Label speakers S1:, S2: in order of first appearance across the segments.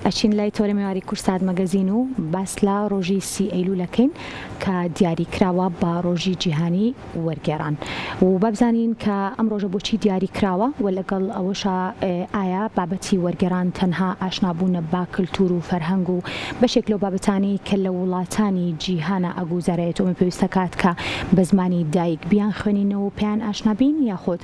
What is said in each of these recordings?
S1: ئەچین لای تۆرە مێواری کوردسات مەگەزین و باس لە ڕۆژی سی ئەیلول ئەکەین کە دیاری کراوە بە ڕۆژی جیهانی وەرگێڕان و با بزانین کە ئەم ڕۆژە بۆچی دیاری کراوە و لەگەڵ ئەوەشا ئایا بابەتی وەرگێڕان تەنها ئاشنابوونە بە کلتور و فەرهەنگ و بەشێک لەو بابەتانەی کە لە وڵاتانی جیهانا ئەگوزەرێت و ئەمە پێویستە کات کە بە زمانی دایک بیانخوێنینەوە و پێیان ئاشنا بین یاخود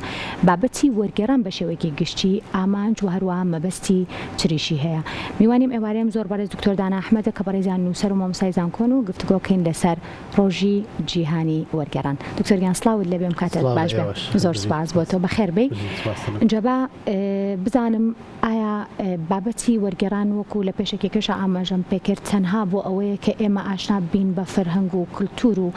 S1: بابەتی وەرگێڕان بە شێوەیەکی گشتی ئامانج و هەروەها مەبەستی تریشی هەیە. میوانی ئەم ئێوارەیەم زۆر بەڕێز دکتۆر دانا ئەحمەدە کە بەڕێزیان نووسەر و مامۆستای زانکۆن و گفتوگۆ کەین لەسەر ڕۆژی جیهانی وەرگێڕان. دکتۆر گیان سڵاوت لێبێ ئەم کاتەت
S2: سڵاو لە
S1: باش بێ.
S2: ئێوەش.
S1: زۆر
S2: بژیت
S1: سوپاس بۆ
S2: سوپاس.
S1: تۆ. بەخێر بێی.
S2: بژیت سوپاستان.
S1: ئینجا با بزانم ئایا بابەتی وەرگێڕان وەکو لە پێشەکیەکەشا ئاماژەم پێکرد تەنها بۆ ئەوەیە کە ئێمە ئاشنا بین بە فەرهەنگ و کلتور و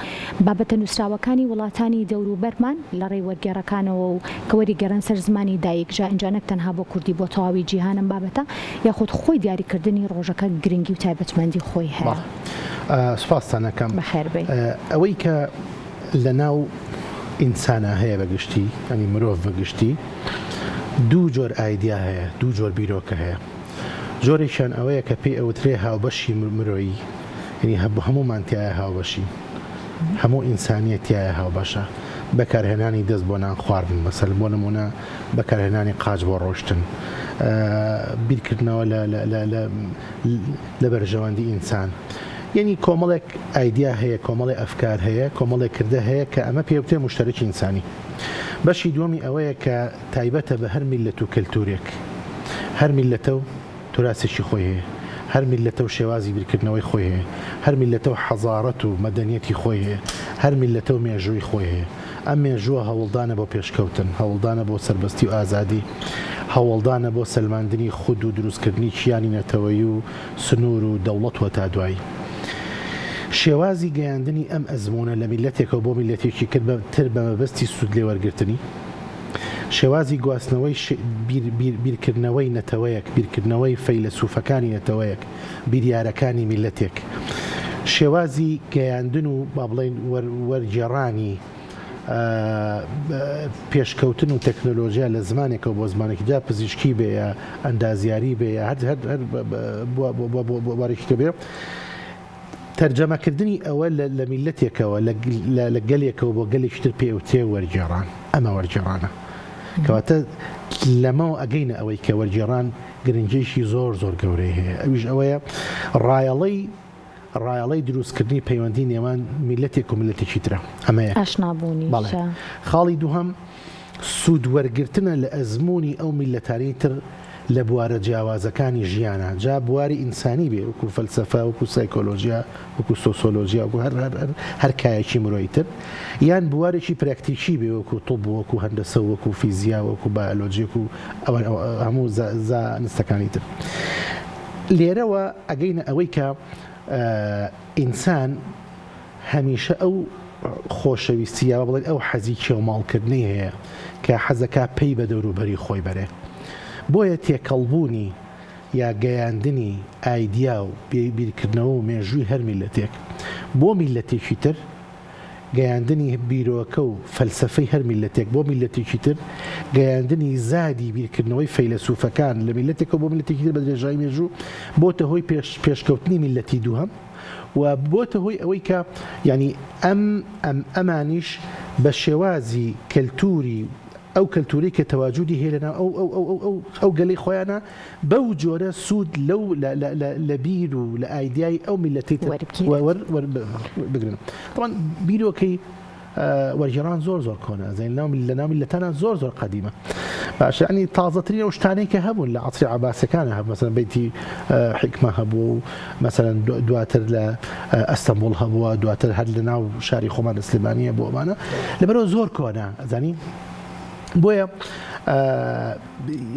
S1: بابەتە نووسراوەکانی وڵاتانی دەوروبەرمان لە ڕێی وەرگێڕەکانەوە و کە وەریگێڕن سەر زمانی دایک جا ئینجا نەک تەنها بۆ کوردی بۆ تەواوی جیهان ئەم بابەتە یاخود خۆی دیاریکردنی ڕۆژەکە گرنگی و تایبەتمەندی خۆی هەیە؟
S2: بەڵێ سوپاستان ئەکەم.
S1: بەخێر بێی.
S2: ئەوەی کە لە ناو ئینسانا هەیە بە گشتی یانی مرۆڤ بە گشتی دوو جۆر ئایدیا هەیە دوو جۆر بیرۆکە هەیە جۆرێکیان ئەوەیە کە پێی ئەوترێ هاوبەشی مرۆیی یانی هەموومان تیایا هاوبەشین هەموو ئینسانیەت تیایا هاوبەشە بەکارهێنانی دەست بۆ نان خواردن مەسەل بۆ نمونە بەکارهێنانی قاچ بۆ ڕۆشتن بیرکردنەوە لە لە لە لە لە بەرژەوەندی ئینسان یەنی کۆمەڵێک ئایدیا هەیە کۆمەڵێ ئەفکار هەیە کۆمەڵێک کردە هەیە کە ئەمە پێ وترێ موشتەرەکی ئینسانی بەشی دووەمی ئەوەیە کە تایبەتە بە هەر میللەت و کەلتورێک هەر میللەتە و توراسێکی خۆی هەیە هەر میللەتە و شێوازی بیرکردنەوەی خۆی هەیە هەر میللەتە و حەزارەت و مەدەنیەتی خۆی هەیە هەر میللەتە و مێژووی خۆی هەیە ئەم مێژووە هەوڵدانە بۆ پێشکەوتن، هەوڵدانە بۆ سەربەستی و ئازادی، هەوڵدانە بۆ سەلماندنی خود و دروستکردنی کیانی نەتەوەیی و سنوور و دەوڵەت و هەتا دوایی. شێوازی گەیاندنی ئەم ئەزموونە لە میللەتێکەوە بۆ میللەتێکی تر بە مەبەستی سوودلێوەرگرتنی، شێوازی گواستنەوەی بیرکردنەوەی نەتەوەیەک، بیرکردنەوەی فەیلەسوفەکانی نەتەوەیەک، بیریارەکانی میللەتێک، شێوازی گەیاندن و با بڵێین وەرگێڕانی پێشکەوتن و تەکنۆلۆژیا لە زمانێکەوە بۆ زمانێکی جا پزیشکی بێ یا ئەندازیاری بێ یا هەر هەر بوارێکی تر بێ تەرجەمەکردنی ئەوە لە میللەتێکەوە لە گەلێکەوە بۆ گەلێکی تر پێ وترێ وەرگێڕان ئەمە وەرگێڕانە کەواتە لەمەوە ئەگەینە ئەوەی کە وەرگێڕان گرنگیەکی زۆر زۆر گەورەی هەیە ئەویش ئەوەیە ڕایەڵەی ڕایەڵەی دروستکردنی پەیوەندی نێوان میللەتێک و میللەتێکی ترە ئەمە یەک
S1: ئاشنابوونیشە.
S2: بەڵێ خاڵی دووهەم سوود وەرگرتنە لە ئەزموونی ئەو میللەتانەی تر لە بوارە جیاوازەکانی ژیانا جا بواری ئینسانی بێ وەکو فەلسەفە وەکو سایکۆلۆژیا وەکو سۆسۆلۆژیا وەکو هەر هەر هەر هەر کایەکی مرۆیی تر یان بوارێکی پراکتیکی بێ وەکو طب وەکو هەندەسە وەکو فیزیا وەکو بایۆلۆجی وەکو ئەوان هەموو زانستەکانی تر لێرەوە ئەگەینە ئەوەی کە ئینسان هەمیشە ئەو خۆشەویستی یا بڵێن ئەو حەزی کێوماڵکردنەی هەیە کە حەزەکا پەی بە دەوروبەری خۆی بەرێ بۆیە تێکەڵبوونی یا گەیاندنی ئایدیا و بیرکردنەوە و مێژووی هەر میللەتێک بۆ میللەتێکی تر، گەیاندنی بیرۆکە و فەلسەفەی هەر میللەتێک بۆ میللەتێکی تر، گەیاندنی زادی بیرکردنەوەی فەیلەسوفەکان لە میللەتێکەوە بۆ میللەتێکی تر بە درێژایی مێژوو بۆتە هۆی پێشکەوتنی میللەتی دووهەم و بۆتە هۆی ئەوەی کە یانی ئەم ئەم ئەمانیش بە شێوازی کەلتوری ئەو کەلتورەی کە تەواجودی هەیە لەناو ئەو ئەو ئەو ئەو ئەو ئەو گەلەی خۆیانە بەو جۆرە سوود لەو لە لە لە لە بیر و لە ئایدیای ئەو میللەتەی تر
S1: وەربگیرێت.
S2: وەر وەر بگرن. تەبعەن بیرۆکەی وەرگێڕان زۆر زۆر کۆنە ئەزانین لەناو لەناو میللەتانا زۆر زۆر قەدیمە باشە یانی تازەترین ئەو شتانەی کە هەبوون لە عەسری عەباسیەکانا هەبوو مەسەلەن بەیتی حیکمە هەبووە و مەسەلەن دواتر لە ئەستەنبوڵ هەبووە دواتر هەر لە ناو شاری خۆمان لە سلێمانی هەبوو ئەمانە لەبەرەوە زۆر کۆنە ئەزانی بۆیە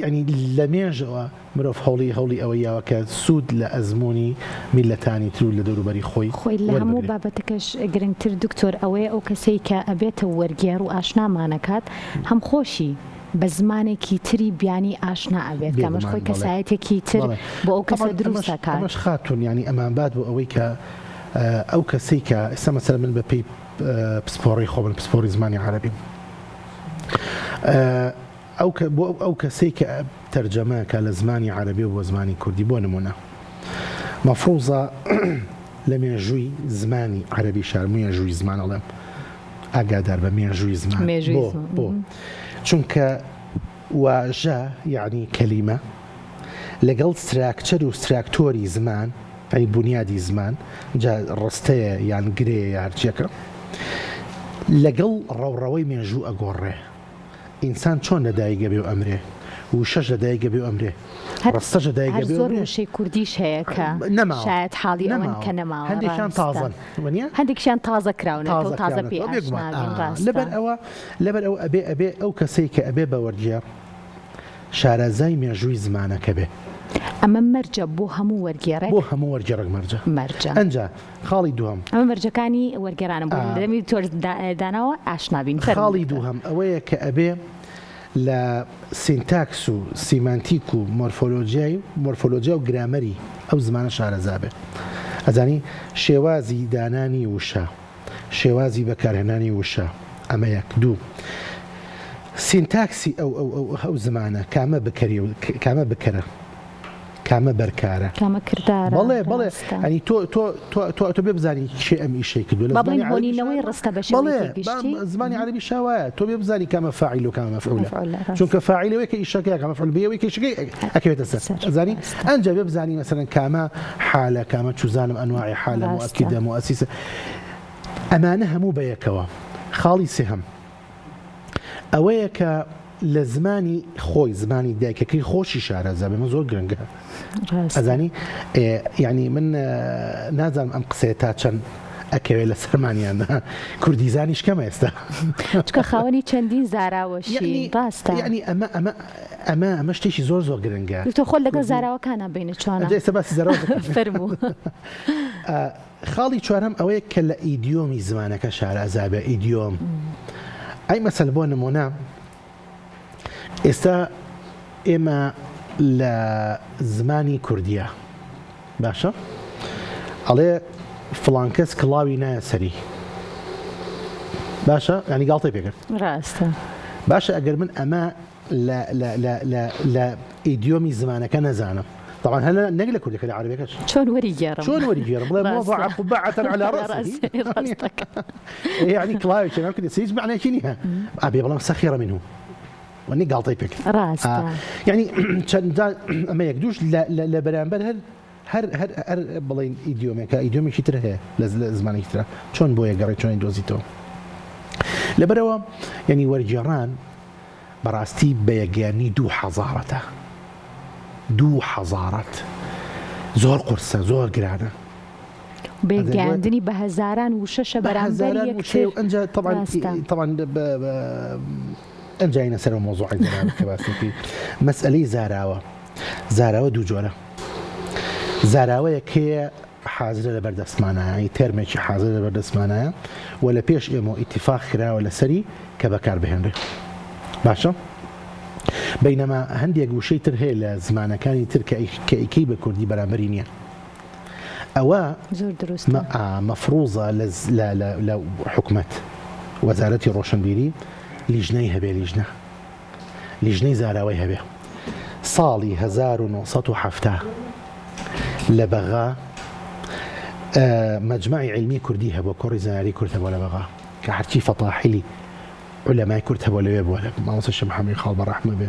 S2: ینی لە مێژەوە مرۆڤ هەوڵی هەوڵی ئەوەی یاوە کە سوود لە ئەزموونی میللەتانی تر و لە دەوروبەری خۆی
S1: خۆی لە هەموو
S2: وەربگرێ.
S1: بابەتەکەش گرنگتر دکتۆر ئەوەیە ئەو کەسەی کە ئەبێتە وەرگێڕ و ئاشنامانەکات هەم خۆشی بە زمانێکی تری بیانی ئاشنا ئەبێت کە ئەمەش
S2: بێگومان
S1: خۆی
S2: بەڵێ
S1: کەسایەتێکی تر
S2: بەڵێ
S1: بۆ ئەو کەسە
S2: تەبعەن ئەمەش
S1: دروست ئەکات.
S2: ئەمەش خاتوون یانی ئەمانبات بۆ ئەوەی کە ئەو کەسەی کە ئێستا مەسەلەن من بە پێی پسپۆڕی خۆم من پسپۆڕی زمانی عەرەبیم ئەو کە بۆ ئەو کەسەی کە تەرجەمە ئەکا لە زمانی عەرەبیەوە بۆ زمانی کوردی بۆ نموونە. مەفروزە لە مێژووی زمانی عەرەبی شار مێژووی زمان ئەڵێم ئاگادار بە مێژووی زمان
S1: مێژووی
S2: بۆ
S1: زمان.
S2: بۆ چونکە واژە یەعنی کەلیمە لەگەڵ structure و ستراکتۆری زمان یانی بونیادی زمان جا ڕستەیە یان گرێیە یا هەرچیەکە لەگەڵ ڕەوڕەوەی مێژوو ئەگۆڕێ. ئینسان چۆن لە دایک ئەبێ و ئەمرێ، وشەش لە دایک ئەبێ و ئەمرێ،
S1: هەر
S2: ڕستەش لە دایک
S1: هەر
S2: ئەبێ و
S1: زۆر
S2: ئەمرێ.
S1: وشەی کوردیش هەیە کە
S2: نەماوە
S1: شایەت حاڵی ئەوەن
S2: نەماوە
S1: کە نەماوە
S2: هەندێکیان
S1: ڕاستە
S2: تازەن وەنیە؟
S1: هەندێکیشیان تازە کراونەتەوە
S2: تازە
S1: تازە پێی
S2: کراونەتەوە بێگومان
S1: ئاشنا بین
S2: ئا
S1: ڕاستە.
S2: لەبەر ئەوە لەبەر ئەوە ئەبێ ئەبێ ئەو کەسەی کە ئەبێ بە وەرگێڕ شارەزای مێژووی زمانەکە بێ.
S1: ئەمە مەرجە بۆ هەموو وەرگێڕێک؟
S2: بۆ هەموو وەرگێڕێک مەرجە.
S1: مەرجە.
S2: ئەنجا خاڵی دووهەم.
S1: ئەمە مەرجەکانی وەرگێرانە بۆ دەمی تۆش داناوە ئاشنا بین. فەرموو
S2: خاڵی
S1: دکتۆر.
S2: دووهەم ئەوەیە کە ئەبێ لە سینتاکس و سیمانتیک و مۆرفۆلۆجیای مۆرفۆلۆجیا و گرامەری ئەو زمانە شارەزا بێ. ئەزانی شێوازی دانانی وشە، شێوازی بەکارهێنانی وشە، ئەمە یەک. دوو، سینتاکسی ئەو ئەو ئەو ئەو زمانە کامە بکەری و کامە بکەرە. کامە بەرکارە؟
S1: کامە کردارە؟
S2: بەڵێ بەڵێ
S1: ڕاستە.
S2: ئەنی تۆ تۆ تۆ تۆ تۆ بێ بزانی کێ ئەم ئیشەی کردووە لە
S1: با بڵێین
S2: زمانی عەرەبیشا
S1: هۆنینەوەی ڕستە بە
S2: بەڵێ
S1: شێوەیەکی
S2: با
S1: گشتی
S2: زمانی عەرەبیشا وایە تۆ بێ بزانی کامە فاعیل و کامە مەفعولە
S1: مەفعولە ڕاستە.
S2: چونکە فاعیل ئەوەیە کە ئیشەکە ئەکا مەفعول به ئەوەی کە ئیشەکەی ئەکەوێتە سەر
S1: سەر
S2: ئەزانی
S1: ڕاستە.
S2: ئەنجا بێ بزانی مەسەلەن کامە حالە کامە چوزانم ئەنواعی حالە
S1: ڕاستە.
S2: موئەکیدە موئەسیسە ئەمانە هەموو بەیەکەوە خاڵی سێهەم ئەوەیە کە لە زمانی خۆی زمانی دایکەکەی خۆشی شارەزا بێ، ئەمە زۆر گرنگە. ئەزانی یعنی من نازانم ئەم قسەیە تا چەند ئەکەوێ لە سەرمانیان کوردیزانیش کەمە ئێستا
S1: چکە خاوەنی چەندین زاراوەشی ڕاستە
S2: یعنی ئەمە ئەمە ئەمە ئەمە شتێکی زۆر زۆر گرنگە
S1: تۆ خۆت لەگەڵ زاراوەکانە بینە چۆنە
S2: ئێستا باسی زاراوە
S1: فەرموو
S2: خاڵی چوارەم ئەوەیە کە لە ئیدیۆمی زمانەکە شارەزا بێ، ئیدیۆم. ئەی مەسەل بۆ نموونە ئێستا ئێمە لە زمانی کوردیە باشە ئەڵێ فڵان کەس کڵاوی نایە سەری باشە ینی گاڵتەی پێکرد
S1: ڕاستە
S2: باشە ئەگەر من ئەمە لە لە لە لە لە ئیدیۆمی زمانەکە نەزانم طبعا هەر نەک لە کوردەکە لە عەرەبیەکەش
S1: چۆن وەری گێڕم
S2: چۆن وەری گێڕم بڵێ
S1: ڕاستە.
S2: وضع قبعة على رأسه
S1: ڕاستەکە
S2: يعني کڵاوێکی ناو کرد هیچ معنایەکی نییە ئەبێ بڵێم سەخیرە منه وەنی گاڵتەی پێکرد
S1: ڕاستە
S2: یعنی چەند ئەمە یەک دووش لە لە لە بەرامبەر هەر هەر هەر هەر بڵێین ئیدیۆمێکە ئیدیۆمێکی تر هەیە لە زمانێکی ترە چۆن بۆیە گەڕێ چۆنی دۆزیتەوە لەبەرەوە یعنی وەرگێڕان بەڕاستی بەیەکگەیاندنی دوو حەزارەتە دوو حەزارەت زۆر قورسە زۆر گرانە.
S1: بەیەکگەیاندنی بە هەزاران وشەشە بەرامبەر یەکتر
S2: ئەنجا تەبعەن تەبعەن ئەنجا ینە سەر ئەو مەوزوعەی جەنابت کە باسی کردی مەسئەلەی زاراوە زاراوە دوو جۆرە زاراوەیەک هەیە حازرە لەبەر دەستمانایە یانی تێرمێکی حازرە لەبەر دەستمانایە و لە پێش ئێمەوە ئیتیفاق کراوە لەسەری کە بەکار بهێنرێ باشە بەینەما هەندێک وشەی تر هەیە لە زمانەکانی تر کە کە ئیکەی بە کوردی بەرامبەری نییە ئەوە
S1: زۆر دروستە
S2: مەفروزە لە لە لە حکومەت وەزارەتی ڕۆشنبیری لیژنەی هەبێ لیژنە لیژنەی زاراوەی هەبێ. ساڵی 1970 لە بەغا مەجمەعی عیلمی کوردی هەبوو، کۆڕی زانیاری کورد هەبوو لە بەغا کە هەرچی فەتاحیلی عولەمای کورد هەبوو لەوێ بووە، لە مامۆستا شێخ محەممەدی خاڵ بە ڕەحمە بێ،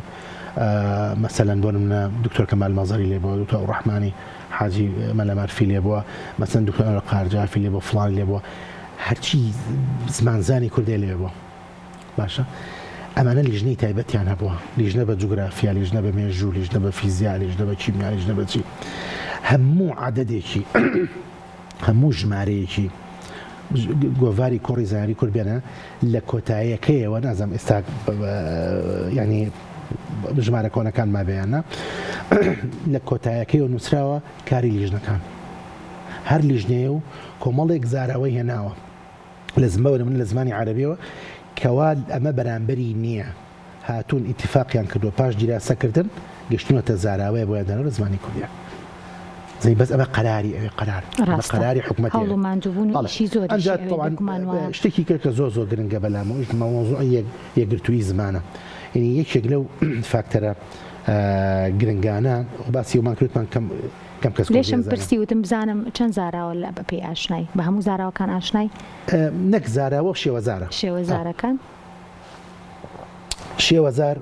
S2: مەسەلەن بۆ نمونە دکتۆر کەمال مەزەری لێ بووە، دکتۆر ئەوڕەحمانی حاجی مەلا مارفی لێ بووە، مەسەلەن دکتۆر ئەنوەر قارجافی لێ بووە، فڵانی لێ بووە، هەرچی زمانزانی کوردێ لەوێ بووە. باشە ئەمانە لیژنەی تایبەتیان هەبووە لیژنە بە جوگرافیا لیژنە بە مێژوو لیژنە بە فیزیا لیژنە بە کیمیا لیژنە بە چی هەموو عەدەدێکی هەموو ژمارەیەکی گۆڤاری کۆڕی زانیاری کورد بێنە لە کۆتاییەکەیەوە نازانم ئێستا ینی ژمارە کۆنەکان مابیانە لە کۆتایەکەیەوە نووسراوە کاری لیژنەکان هەر لیژنەیە و کۆمەڵێک زاراوەی هێناوە لە زمەوە من لە زمانی عەرەبیەوە کەوا ئەمە بەرامبەری نییە هاتوون ئیتیفاقیان کردووە پاش دیراسە کردن گەشتونەتە زاراوەیە بۆیان داناوە لە زمانی کوردیا زەی بەس ئەمە قەراری ئەوێ قەرار ئەمە
S1: ڕاستە
S2: قەراری حکومەتی
S1: هەوڵ و
S2: ئەوێ
S1: ماندووبوون و
S2: بەڵێ
S1: ئیشی زۆریشی
S2: ئەنجا
S1: ئەوێ
S2: تەبعەن
S1: بێگومان وایە.
S2: شتێکی کە کە زۆر زۆر گرنگە بەلامەوە ئیش مەوزوعی یەک یەکگرتوویی زمانە یعنی یەکێک لەو فاکتەرە گرنگانە باسی ئەومان کردمان کەم. کەم کەس کوردی
S1: لێشم
S2: ئەزانێ.
S1: پرسی وتم بزانم چەند زاراوە لە بە پێی ئاشنای؟ بە هەموو زاراوەکان ئاشنای؟
S2: نەک زاراوە و شێوەزارە.
S1: شێوەزارەکان.
S2: شێوەزار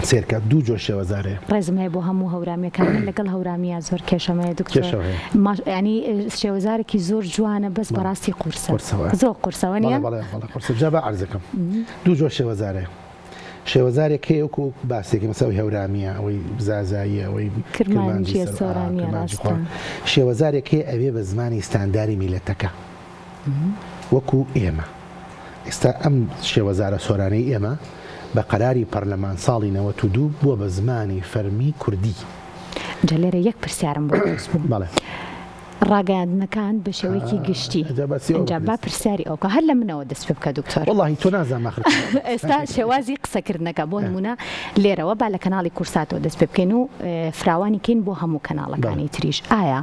S2: سێرکە دوو جۆر شێوەزار هەیە.
S1: ڕێزم هەیە بۆ هەموو هەورامیەکان من لەگەڵ هەورامییا زۆر کێشەم هەیە دکتۆر
S2: کێشەو هەیە.
S1: ماش یانی شێوەزارێکی زۆر جوانە بەس
S2: بەڵێ
S1: بەڕاستی قورسە
S2: قورسە وایە.
S1: زۆر قورسە وەنیە؟
S2: بەڵێ بەڵێ بەڵێ قورسە جا با عەرزەکەم دوو جۆر شێوەزار هەیە شێوەزارێک هەیە وەکو باسێکی مەسەلەن ئەوەی هەورامییە ئەوەی زازاییە ئەوەی کرمانجی
S1: کرمانجیە
S2: سەر ئا
S1: سۆرانیە
S2: کرمانجی
S1: ڕاستە.
S2: خوا شێوەزارێک هەیە ئەبێ بە زمانی ستانداری میللەتەکە وەکو ئێمە ئێستا ئەم شێوەزارە سۆرانەی ئێمە بە قەراری پەرلەمان ساڵی 92 بووە بە زمانی فەرمی کوردی.
S1: جا لێرە یەک پرسیارم بۆ دروست بوو.
S2: بەڵێ.
S1: ڕاگەیاندنەکان بە شێوەیەکی گشتی
S2: جا باسی ئەوە
S1: ئینجا
S2: بکە
S1: با
S2: ئێستا.
S1: پرسیاری ئەو بکەم هەر لە منەوە دەست پێ بکە دکتۆر.
S2: وەڵاهی تۆ نازانم ئاخر چی بڵێم.
S1: ئێستا شێوازی قسەکردنەکە بۆ نموونە لێرەوە با لە کەناڵی کوردساتەوە دەست پێ بکەین و فراوانی کەین بۆ هەموو کەناڵەکانی تریش ئایا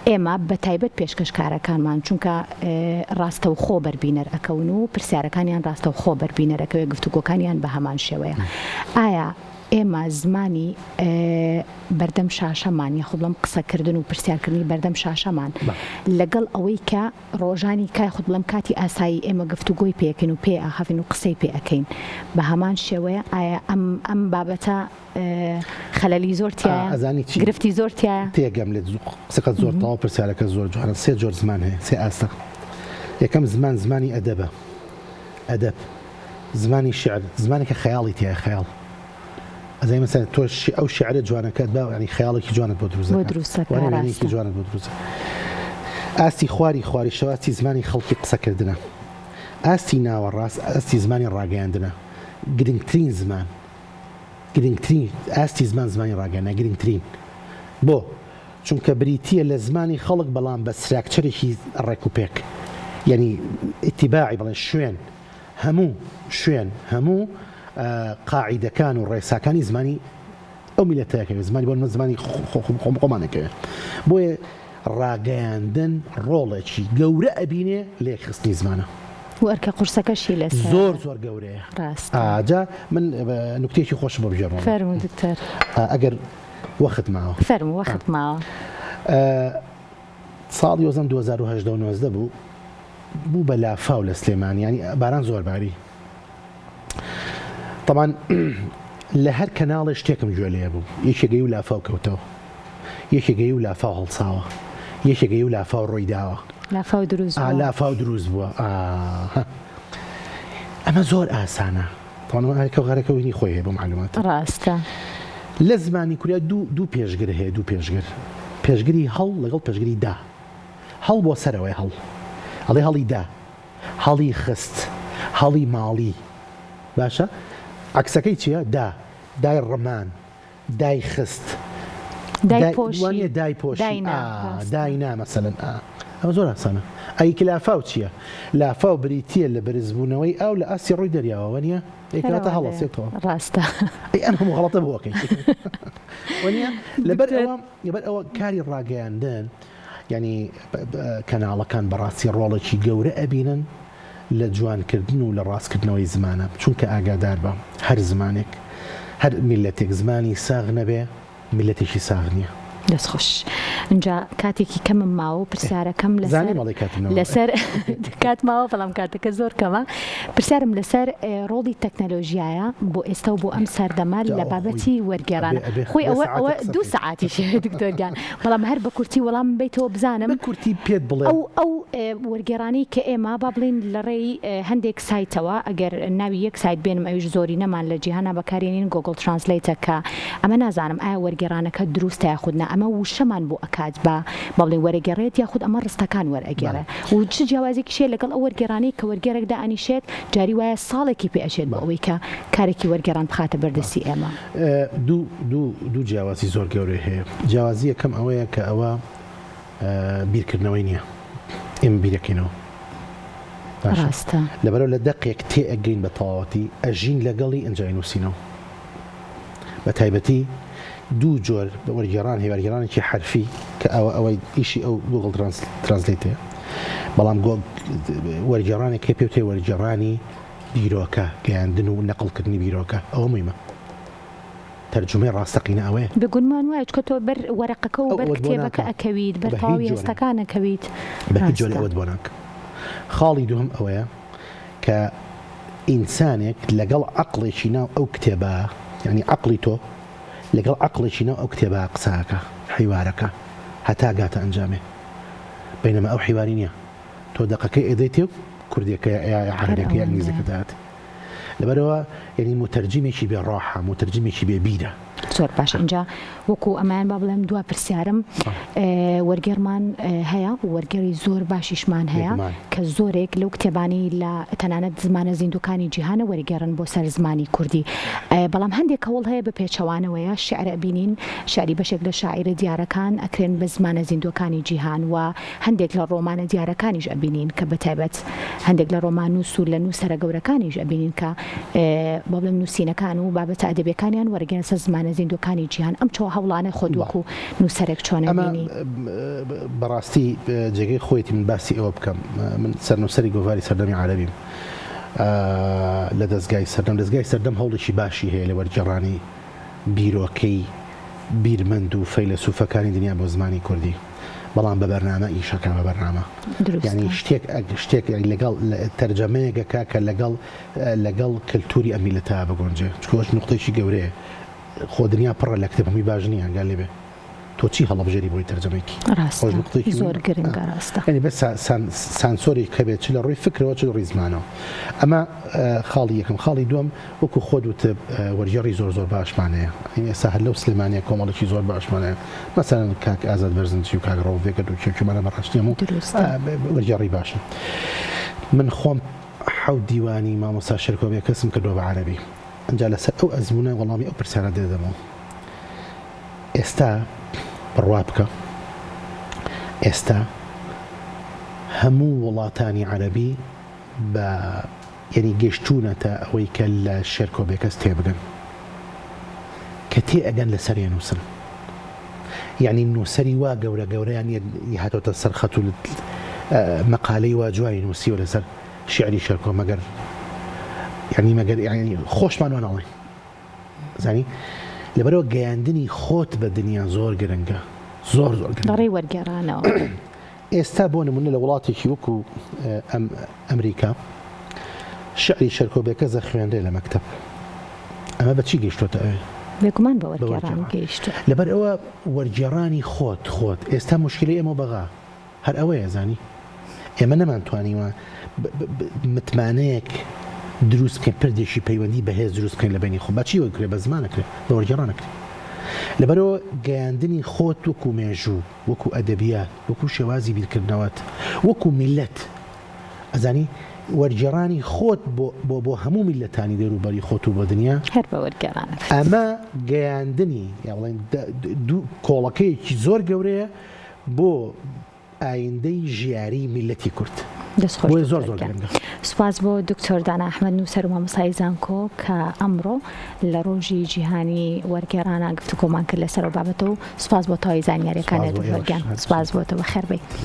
S1: ئێمە بە تایبەت پێشکەشکارەکانمان چونکە ڕاستەوخۆ بەر بینەر ئەکەون و پرسیارەکانیان ڕاستەوخۆ بەر بینەر ئەکەوێ گفتوگۆکانیان بە هەمان شێوەیە ئایا ئێمە زمانی بەردەم شاشەمان یاخود بڵێم قسەکردن و پرسیارکردنی بەردەم شاشەمان لەگەڵ ئەوەی کە ڕۆژانی کا یاخود بڵێم کاتی ئاسایی ئێمە گفتوگۆی پێ ئەکەین و پێی ئاخاڤین و قسەی پێ ئەکەین بە هەمان شێوەیە ئایا ئەم ئەم بابەتە خەلەلی زۆر تیایە
S2: ئەزانی چی
S1: گرفتی زۆر تیایە؟
S2: تێگەم لێت قسەکەت زۆر تەواو پرسیارەکە زۆر جوانە سێ جۆر زمان هەیە سێ ئاستە یەکەم زمان زمانی ئەدەبە ئەدەب زمانی شعر زمانێکە خەیاڵی تیایە خەیاڵ ئەزانی مەسەلەن تۆ ئەو شعرە جوانەکەت با ینی خەیاڵێکی جوانت بۆ دروست
S1: بۆ دروست دەکات
S2: وانە وێنەیەکی جوانت بۆ دروست ئاستی خواری خواری شەواستی زمانی خەڵکی قسەکردنە ئاستی ناوەڕاست ئاستی زمانی ڕاگەیاندنە گرنگترین زمان گرنگترین ئاستی زمان زمانی ڕاگەیاندنە گرنگترین بۆ چونکە بریتییە لە زمانی خەڵک بەڵام بە structure ێکی ڕێک و پێک یعنی ئیتیباعی بڵێن شوێن هەموو شوێن هەموو قاعیدەکان و ڕێساکانی زمانی ئەو میلەتە ئەکەوێت زمانی بۆ زمانی خۆمان ئەکەوێت بۆیە ڕاگەیاندن ڕۆڵێکی گەورە ئەبینێ لە یەکخستنی زمانە.
S1: و ئەرکە قورسەکەشی لەسەرە.
S2: زۆر زۆر گەورەیە.
S1: ڕاستە.
S2: ئا جا من نوکتەیەکی خۆشم بۆ بگێڕمەوە.
S1: فەرموو دکتۆر.
S2: ئەگەر وەخت ماوە.
S1: فەرموو وەخت ماوە.
S2: ساڵی وەزم 2018 و 19 بوو بوو بە لافاو لە سلێمانی یانی باران زۆر باری تەبان لە هەر کەناڵێ شتێکم گوێ لێ بوو یەکێ گەی و لافاو کەوتەوە یەکێ گەی و لافاو هەڵساوە یەکێ گەی و لافاو ڕۆی داوە
S1: لافاو دروست بووە
S2: لافاو دروست بووە ئەمە زۆر ئاسانە تەوان هەرکە غەرەکە وینی خۆی هەیە بۆ معلومات
S1: ڕاستە
S2: لە زمانی کوریا دوو دوو پێشگر هەیە دوو پێشگر پێشگری هەڵ لەگەڵ پێشگری دا هەڵ بۆ سەرەوەی هەڵ ئەڵێ هەڵی دا هەڵی خست هەڵی ماڵی باشە عەکسەکەی چیە دا دای ڕمان دای خست
S1: دای پۆشی
S2: وانیە دای پۆشی
S1: دای نا
S2: ئا
S1: ڕاستە.
S2: دای نا مەسەلەن ئا ئەمە زۆر ئاسانە ئەی لافاو چیە لافاو بریتیە لە بەرزبوونەوەی ئاو لە ئاستی ڕووی دەریاوە وانیە ئەی کەواتە
S1: هەر
S2: هەڵەسێ
S1: ئەوەندەیە
S2: تەواو
S1: ڕاستە.
S2: ئەی ئەم هەموو غەڵەتە بۆ ئەکەی وانیە لەبەر
S1: دکتۆر
S2: ئەوە لەبەر ئەوە کاری ڕاگەیاندن یانی کەناڵەکان بەڕاستی ڕۆڵێکی گەورە ئەبینن لە جوانکردن و لە ڕاستکردنەوەی زمانە چونکە ئاگاداربە هەر زمانێک هەر میللەتێک زمانی ساغ نەبێ میللەتێکی ساغ نیە.
S1: دەست خۆش ئینجا کاتێکی کەمم ماوە و پرسیارەکەم لەسەر
S2: زانیم ئەڵێی کاتم نەماوە.
S1: لەسەر کات ماوە بەڵام کاتەکە زۆر کەمە پرسیارم لەسەر ڕۆڵی تەکنەلۆژیایە بۆ ئێستا و بۆ ئەم سەردەمە
S2: جا
S1: لە
S2: ئەوە خۆی
S1: بابەتی وەرگێڕانە
S2: ئەبێ ئەبێ
S1: خۆی
S2: ئەبێ
S1: ئەوە
S2: سەعاتێک
S1: ئەوە
S2: قسە
S1: دوو
S2: بکەین.
S1: سەعاتیش هەیە دکتۆر گیان بەڵام هەر بە کورتی وەڵامم بەیتەوە بزانم
S2: بە کورتی پێت بڵێم.
S1: ئەو ئەو وەرگێڕانەی کە ئێمە با بڵێین لە ڕێی هەندێک سایتەوە ئەگەر ناوی یەک سایت بێنم ئەویش زۆرینەمان لە جیهانا بەکارێنین Google Translate ە کە ئەمە نازانم ئایا وەرگێڕانەکە دروستە یاخود نا ئەمە وشەمان بۆ ئەکات بە با بڵێین وەرەگێڕێت یاخود ئەمە ڕستەکان وەرئەگێڕێ
S2: بەڵێ.
S1: و چ جیاوازێکیش هەیە لەگەڵ ئەو وەرگێڕانەی کە وەرگێڕێک دائەنیشێت جاری وایە ساڵێکی پێ ئەچێت بۆ
S2: بەڵێ.
S1: ئەوەی کە کارێکی وەرگێڕان بخاتە بەر
S2: بەڵێ.
S1: دەستی ئێمە.
S2: دوو دوو دوو جیاوازی زۆر گەورەی هەیە جیاوازی یەکەم ئەوەیە کە ئەوە بیرکردنەوەی نییە ئێمە بیرەکەینەوە باشە
S1: ڕاستە.
S2: لەبەرئەوە لە دەقێک تێئەگەین بە تەواوەتی ئەژین لەگەڵی ئینجا ئەینووسینەوە بە تایبەتی دوو جۆر وەرگێڕان هەیە وەرگێڕانێکی حەرفی کە ئەوە ئەوەی ئیشی ئەو Google Translate ەیە بەڵام وەرگێڕانێک هەیە پێوترێ وەرگێڕانی بیرۆکە گەیاندن و نەقڵکردنی بیرۆکە ئەوە مویمە. تەرجومەی ڕاستەقینە ئەوەیە.
S1: بێگونمان وایە چونکە تۆ بەر وەرەقەکە و
S2: ئەو
S1: بەر
S2: ئەوەت بۆ
S1: کتێبەکە
S2: ناکا.
S1: ئەکەویت بەر
S2: بە هیچ
S1: تەواوی
S2: جۆرێ.
S1: هەستەکان ئەکەویت.
S2: بە هیچ جۆرێ
S1: ڕاستە.
S2: ئەوەت بۆ ناکا. خاڵی دووهەم ئەوەیە کە ئینسانێک لەگەڵ عەقڵێکی ناو ئەو کتێبە یانی عەقڵی تۆ لەگەڵ عەقڵێکی ناو ئەو کتێبە قسە ئەکا، حیوارەکە هەتا گاتە ئەنجامێ. بەینەما ئەو حیواری نییە. تۆ دەقەکەی ئەدەیتێ و کوردیەکە یا
S1: هەر
S2: عەرەبیەکە یا
S1: ئەوەندەیە.
S2: ئینگلیزیەکە دەهاتێ. لەبەرئەوە یانی موتەرجیمێکی بێ ڕۆحە، موتەرجیمێکی بێ بیرە.
S1: زۆر باش ئینجا وەکو ئەمەیان با بڵێم دوا پرسیارم وەرگێڕمان هەیە و وەرگێڕی زۆر باشیشمان هەیە کە زۆرێک لەو کتێبانەی لە تەنانەت زمانە زیندووکانی جیهانە وەرگێڕن بۆ سەر زمانی کوردی بەڵام هەندێک هەوڵ هەیە بە پێچەوانەوەیە شیعر ئەبینین شیعری بەشێک لە شاعیرە دیارەکان ئەکرێن بە زمانە زیندووەکانی جیهان و هەندێک لە ڕۆمانە دیارەکانیش ئەبینین کە بە تایبەت هەندێک لە ڕۆماننووس و لە نووسەرە گەورەکانیش ئەبینین کە با بڵێم نووسینەکان و بابەتە ئەدەبیەکانیان وەرگێنە سەر زمانە زیندووەکانی جیهان ئەم چۆ هەوڵانە خۆت وەکوو نووسەرێک چۆن
S2: ئەمە
S1: ئەبینی؟
S2: بەڕاستی جێگەی خۆیەتی من باسی ئەوە بکەم من سەرنووسەری گۆڤاری سەردەمی عەرەبیم لە دەزگای سەردەم دەزگای سەردەم هەوڵێکی باشی هەیە لە وەرگێڕانی بیرۆکەی بیرمەند و فەیلەسوفەکانی دنیا بۆ زمانی کوردی بەڵام بە بەرنامە ئیشەکا بە بەرنامە یانی شتێک شتێک لەگەڵ تەرجەمەیەک ئەکا کە لەگەڵ لەگەڵ کەلتوری ئەم میللەتە بگونجێ چونکە ئەوەش نوقتەیەکی گەورەیە خۆ دنیا پڕە لە کتێب هەمووی باش نییە گا لێ بێ تۆ چی هەڵەبژێری بۆی تەرجەمەی کی
S1: ڕاستە
S2: ئەوەش نوقتەیەکی
S1: زۆر
S2: مهمە
S1: گرنگە ڕاستە.
S2: یانی بەس سانسۆرێک هەبێت چ لە ڕووی فکرەوە چ لە ڕووی زمانەوە ئەمە خاڵی یەکەم خاڵی دووەم وەکو خۆت وتت وەرگێڕی زۆر زۆر باشمان هەیە یانی ئێستا هەر لەو سلێمانیە کۆمەڵێکی زۆر باشمان هەیە مەسەلەن کاک ئازاد بەرزنجی و کاک ڕەوف بێگەرد و کێ کێمانە بەڕاستی هەموو
S1: دروستە.
S2: وەرگێڕی باشن من خۆم حەوت دیوانی مامۆستا شێرکۆ بێکەسم کردووە بە عەرەبی ئەنجا لەسەر ئەو ئەزموونە وەڵامی ئەو پرسیارە دەدەمەوە ئێستا بڕوا بکە ئێستا هەموو وڵاتانی عەرەبی بە یەنی گەشتوونەتە ئەوەی کە لە شێرکۆ بێکەس تێبگەن کە تێ ئەگەن لەسەر ئەنووسن یەعنی نووسەری وا گەورە گەورەیان هاتۆتە سەر خەت و مەقالەی وا جوانی نووسیوە لەسەر شیعری شێرکۆ مەگەر یەعنی مەگەر یەعنی خۆشمان وا ناڵێین زانی لەبەرەوە گەیاندنی خۆت بە دنیا زۆر گرنگە زۆر زۆر گرنگە
S1: لەڕێی وەرگێڕانەوە.
S2: ئێستا بۆ نمونە لە وڵاتێکی وەکو ئەمریکا شعری شێرکۆ بێکەس دەخوێنرێ لە مەکتەب ئەمە بە چی گەیشتۆتە ئەوێ؟
S1: بێگومان بە وەرگێڕان گەیشتووە.
S2: لەبەر ئەوە وەرگێڕانی خۆت خۆت ئێستا موشکیلەی ئێمە و بەغا هەر ئەوەیە زانی ئێمە نەمانتوانیوە متمانەیەک دروست بکەین پردێکی پەیوەندی بەهێز دروست بکەین لە بەینی خۆ بە چی وەکرێ بە زمان ئەکرێ بە وەرگێڕان ئەکرێ لەبەرئەوە گەیاندنی خۆت وەکو مێژوو وەکو ئەدەبیات، وەکو شێوازی بیرکردنەوەت، وەکو میللەت، ئەزانی وەرگێڕانی خۆت بۆ بۆ بۆ هەموو میللەتانی دەوروبەری خۆت و بۆ دنیا،
S1: هەر بە وەرگێڕانەکەت.
S2: ئەمە گەیاندنی یا بڵێین دوو کۆڵەکەیەکی زۆر گەورەیە بۆ ئایندەی ژیاریی میللەتی کورد.
S1: دەست خۆش
S2: بۆیە زۆر
S1: دکتۆر
S2: زۆر
S1: گیان.
S2: گرنگە.
S1: سوپاس بۆ دکتۆر دانا ئەحمەد نووسەر و مامۆستای زانکۆ کە ئەمڕۆ لە ڕۆژی جیهانی وەرگێڕانا گفتوگۆمان کرد لەسەر ئەو بابەتە و سوپاس بۆ تەواوی
S2: سوپاس
S1: زانیاریەکانت
S2: بۆ
S1: دکتۆر
S2: ئێوەش.
S1: گیان. سوپاس بۆ تۆ بەخێربێی.